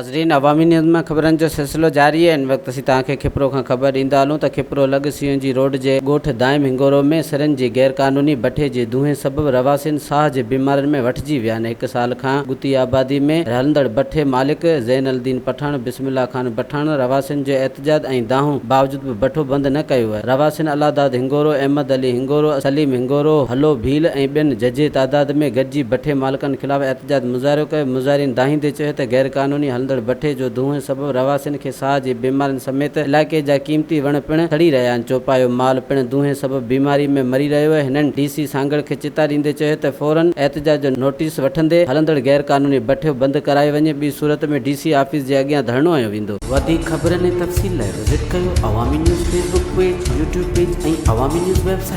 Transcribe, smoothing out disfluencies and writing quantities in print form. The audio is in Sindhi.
ناظرين عوامي نيوز مان خبرن جو سلسلو جاري آهي ان وقت اسين توهان کي کپرو کان خبر ڏيندا هلون ته کپرو لڳ سي اين جي روڊ جي ڳوٺ دائم هنگورو ۾ سرن جي غير قانوني بٺي جي دونهين سبب رهواسين ساهه جي بيمارين ۾ وٺجي ويا آهن هڪ سال کان ڳتي آبادي ۾ هلندڙ بٺي مالڪ زين الدين پٺاڻ بسم الله خان پٺاڻ رهواسين جي احتجاج ۽ دانهون باوجود به بٺو بند نه ڪيو ويو. رهواسين الله داد هنگورو، احمد علي هنگورو، سليم هنگورو، هلو ڀيل ۽ ٻين ججهي تعداد ۾ گڏجي بٺي مالڪن خلاف احتجاج مظاهرو ڪيو. مظاهرين دانهيندي چيو ته غيرقانوني هلندڙ بٺي جو دونهين سبب رهواسين کي ساهه جي بيمارين سميت علائقي جا قيمتي وڻ پڻ سڙي رهيا آهن، چوپايو مال پڻ دونهين سبب بيماري ۾ مري رهيو آهي. هنن ڊي سي سانگهڙ کي چتاء ڏيندي چيو ته فورن احتجاج جو نوٽيس وٺندي هلندڙ غيرقانوني بٺيو بند ڪرايو وڃي، ٻي صورت ۾ ڊي سي آفيس جي اڳيان ڌرڻو هنيو ويندو. وڌيڪ خبرن ۽ تفصيل لاء وزٽ ڪيو Awami news Facebook page, YouTube page ۽ Awami news website.